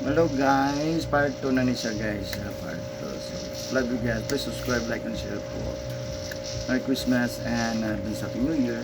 Hello guys, part 2 na ni siya, guys. Part 2. So, love you guys. Please subscribe, like, and share po. Merry Christmas and advance Happy New Year.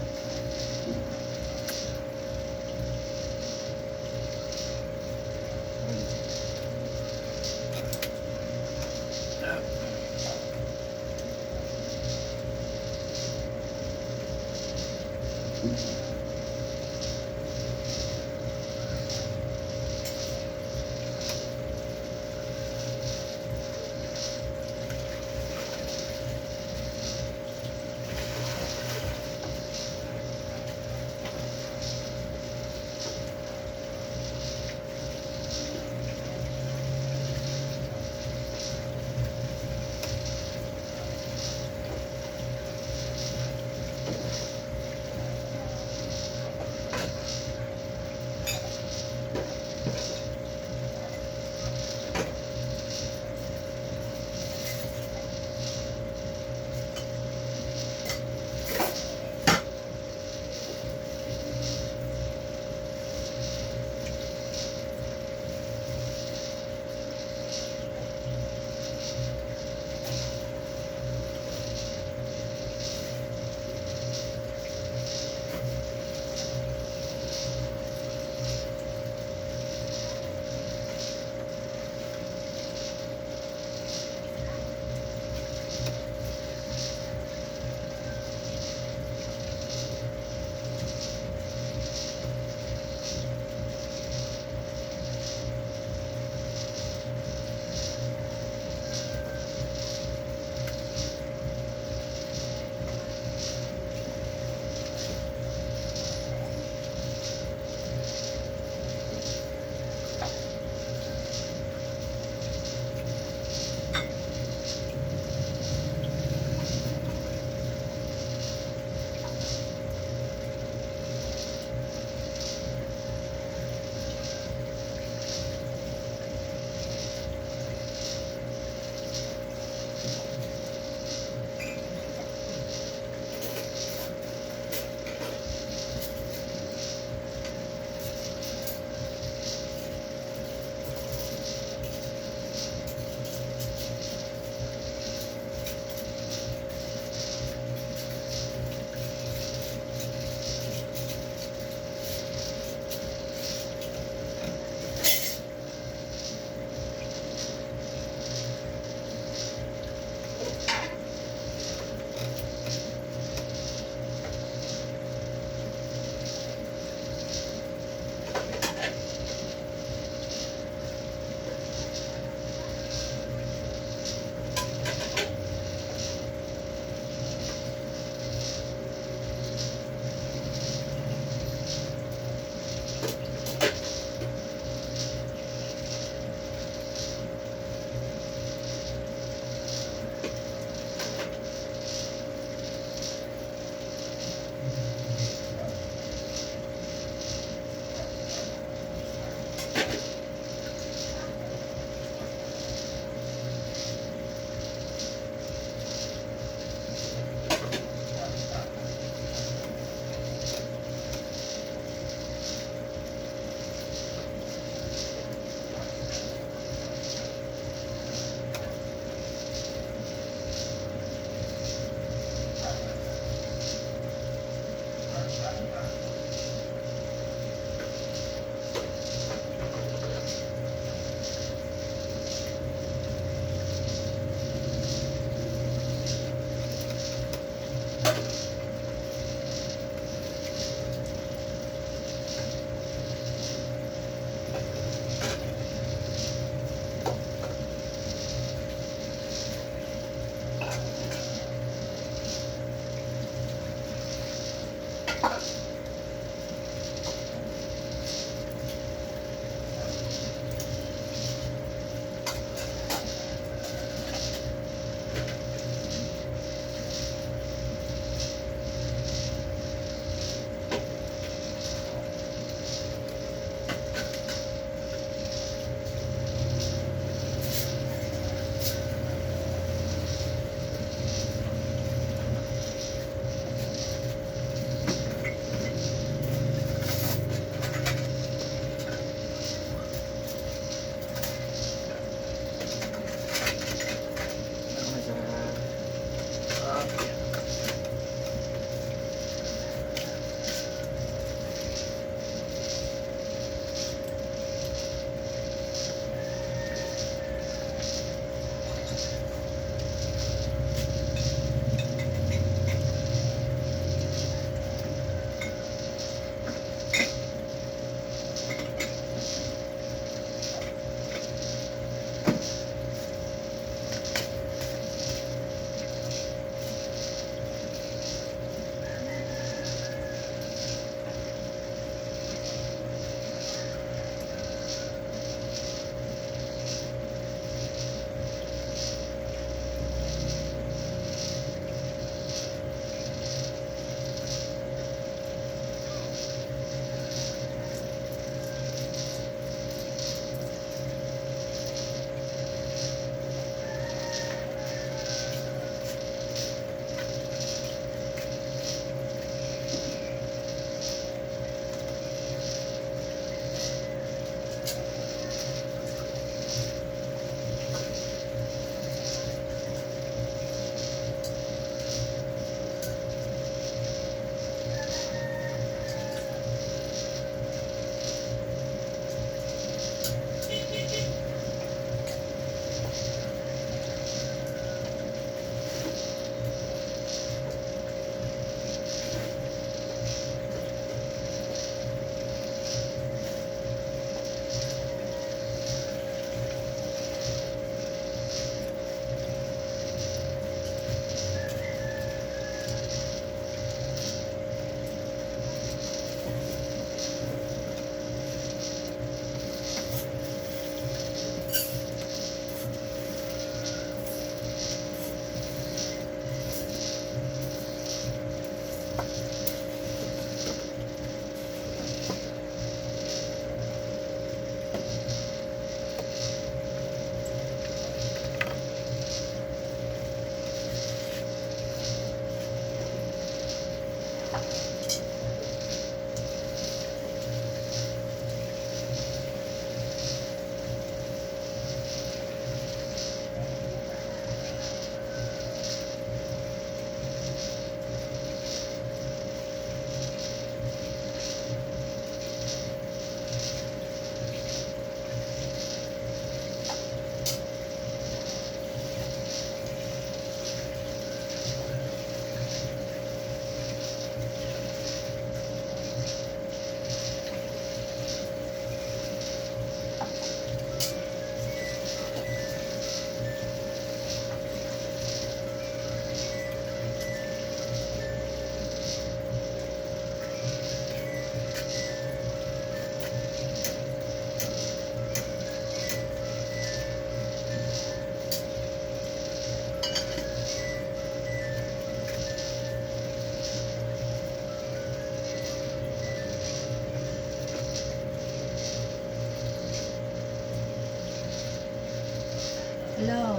Hello.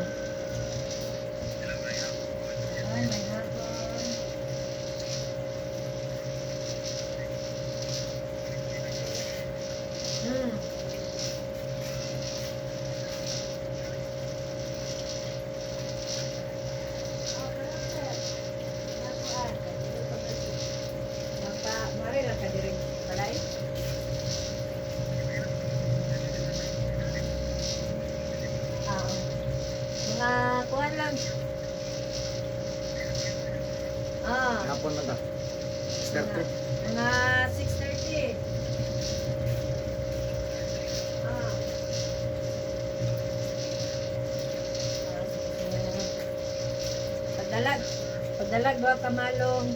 Ay, may hapon. Oh, karon, sir. Nakuan, kay dili pa man. Magpa, mari lang ka diri balay. Ah, oh. Mga kuan lang. Ah, Hapon man ta. 30. mga 6:30. Ah. Ah, sige, sir. Pagdalag, pagdalag ba ka malong?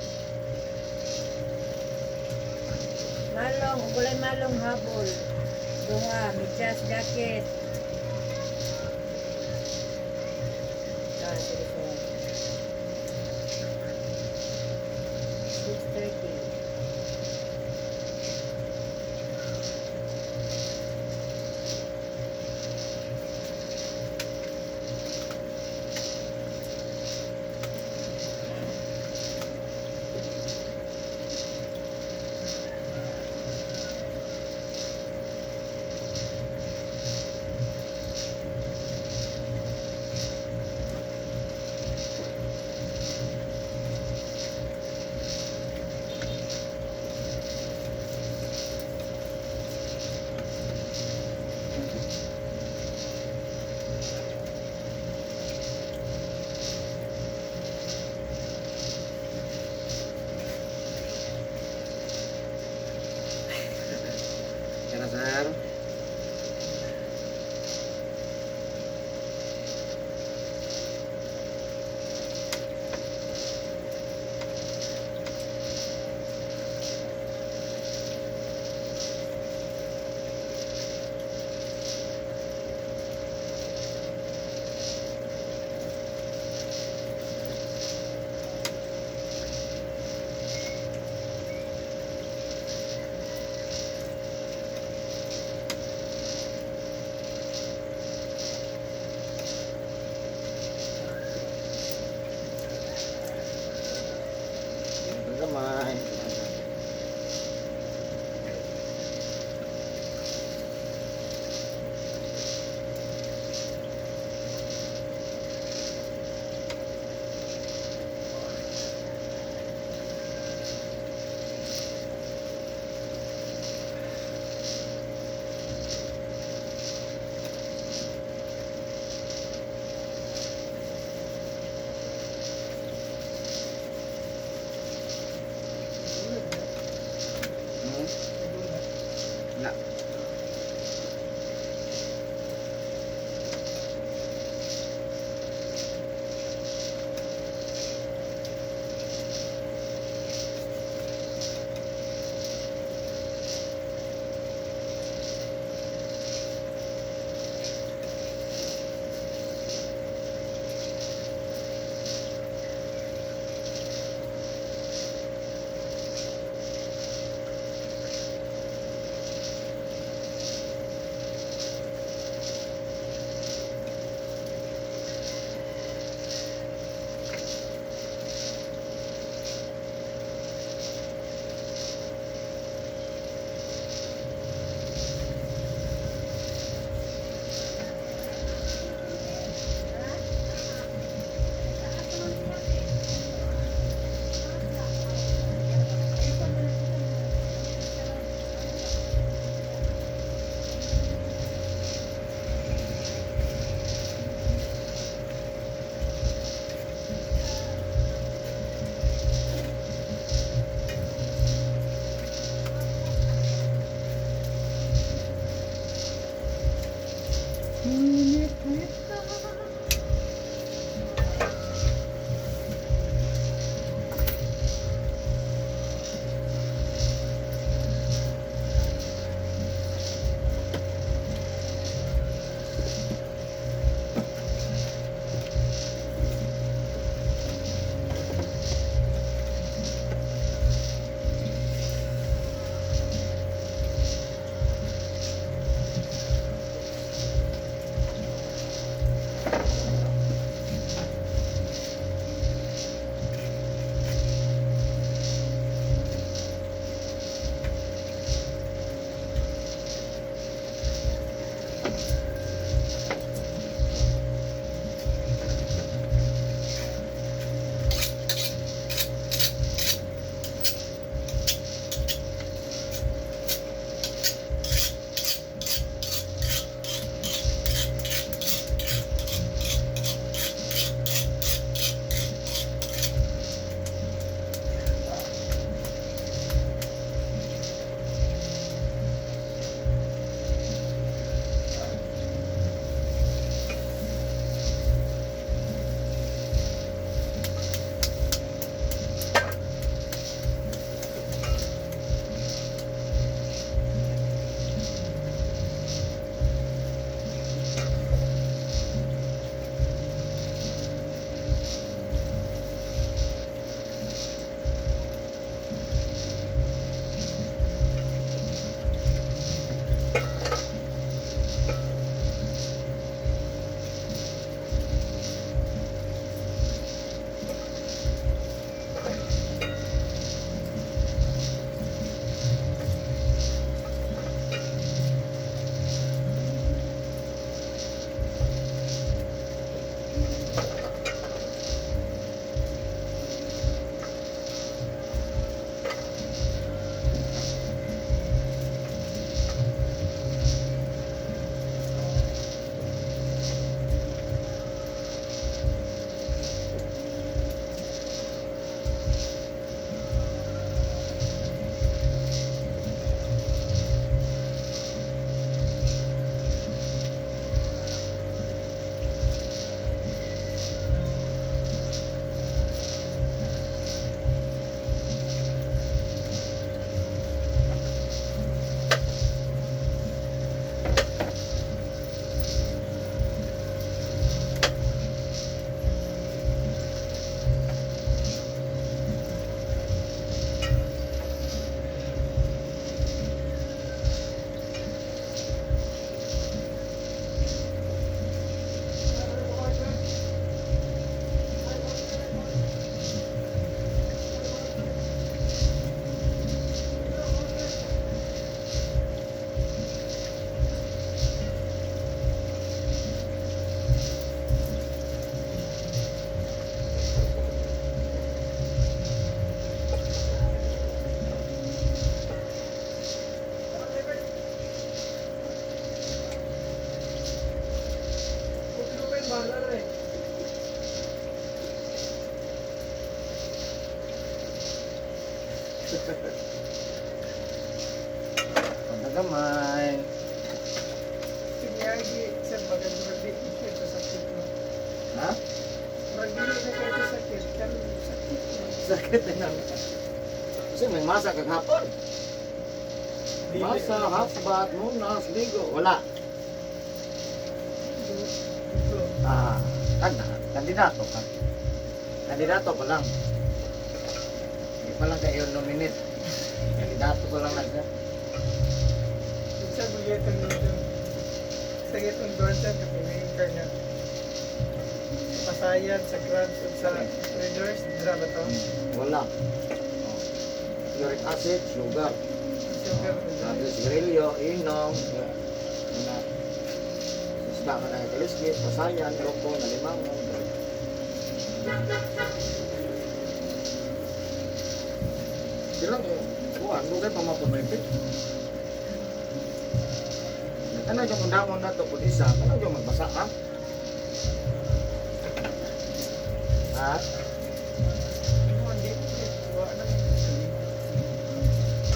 Malong, ugulay malong habol. Duha, medyas, jacket. Ah, sige, sir. 6:30. Kaya, sir. Gamay. Na. Pagkagamay. Tingagi sa bagan murag di na ito sakit mo. Ha? Murag dili na kayo ito sakit. Karon sakit mo. Sakit na lang. Kasi may masa kagapon. Dili. Masa, half bath, munas, ligo. Wala. Ligo. Ligo. Ah, kanda, kandidato ka. Kandidato pa lang. Hindi pa lang kayo nominate. Kandidato pa lang na siya. Sa bugetong dito. Sa gitong doon sa kapag ka nga. Sa Pasayan, sa Grabs, ug sa Traders, dira ba to? Wala. Oh. Uric acid, sugar. Sugar. Sabi, sigarilyo, inom, na isda ka na kaliskis, pasayan, loko, nalimangon. Sila ko, kuhan, dugay pa mapamipit. Kana yung kundamon na to, kung isa, kana yung magbasa, ha? Ha? Ano, hindi. Wala na.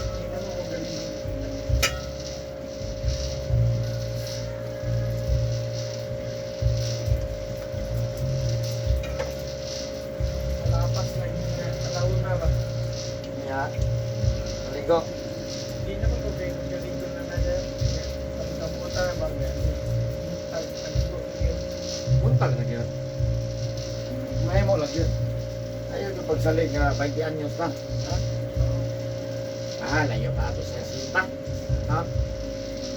Hindi na mo kung galing. Malapas lang yun nga. Alauna ba? Nya. Maligo. Hindi naman ko kayo magaling ko na na dyan. Pagkamuta ba nga? Tag-tagbo. Buntag na gyud. Mahimo lang gyud. Ayaw yung pagsalig nga 20 anyos na. Ha? Ah, layo pa ato sa sinta. Ha?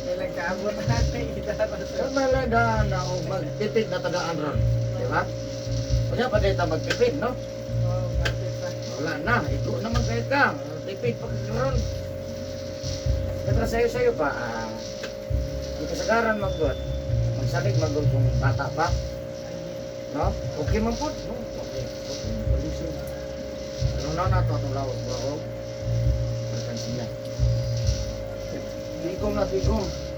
Kailan kaabot natin? Idara Pero sa... malaga na o magtipid na tadaan ron. Di ba? Kanya pa dito magtipid, no? Oo, kapit pa. Wala na. Ito naman kayo ka. Tipid pa ka ron. Kaya sayo-sayo pa, ah, di kasagaran manggod. Magsalig manggod kung bata pa. No? Okay man po. No? Okay. Okay. Kondisyon. Pero na nato atong lawak ba o? Merkansiya. Tigom na tigom. No?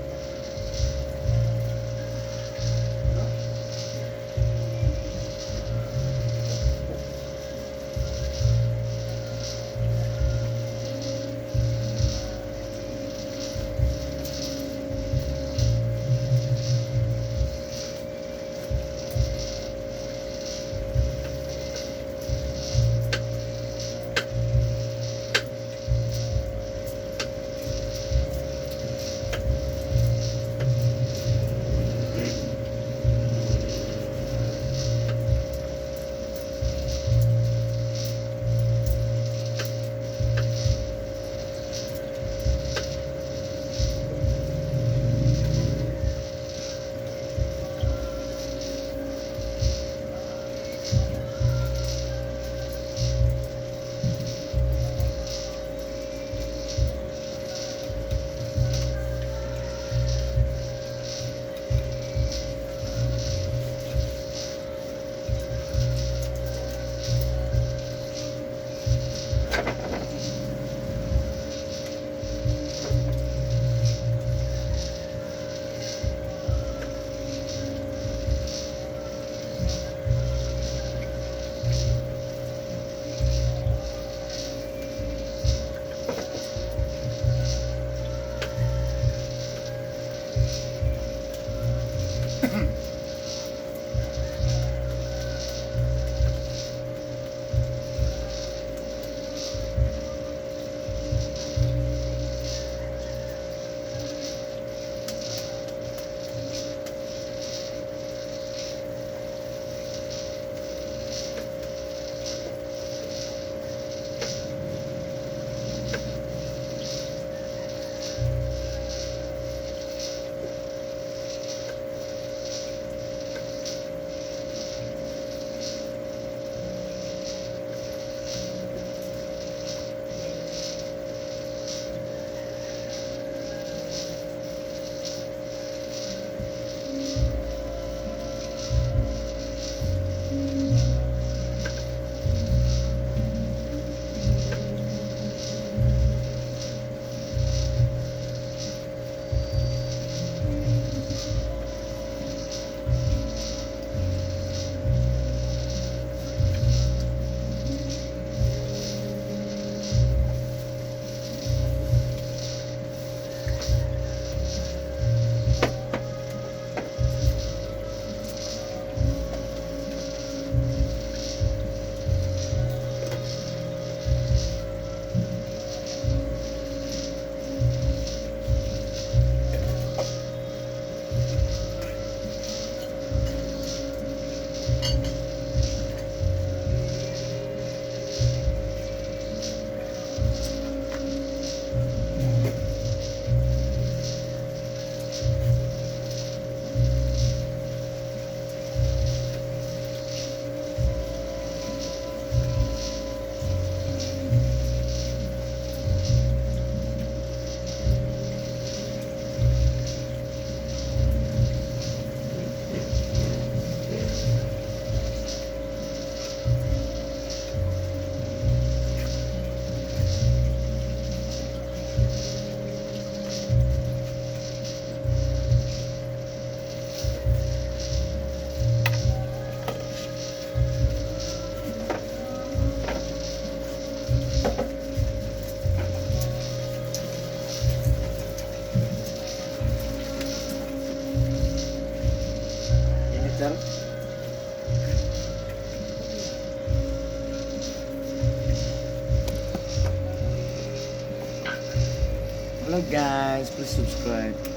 Sir. Hello guys, please subscribe.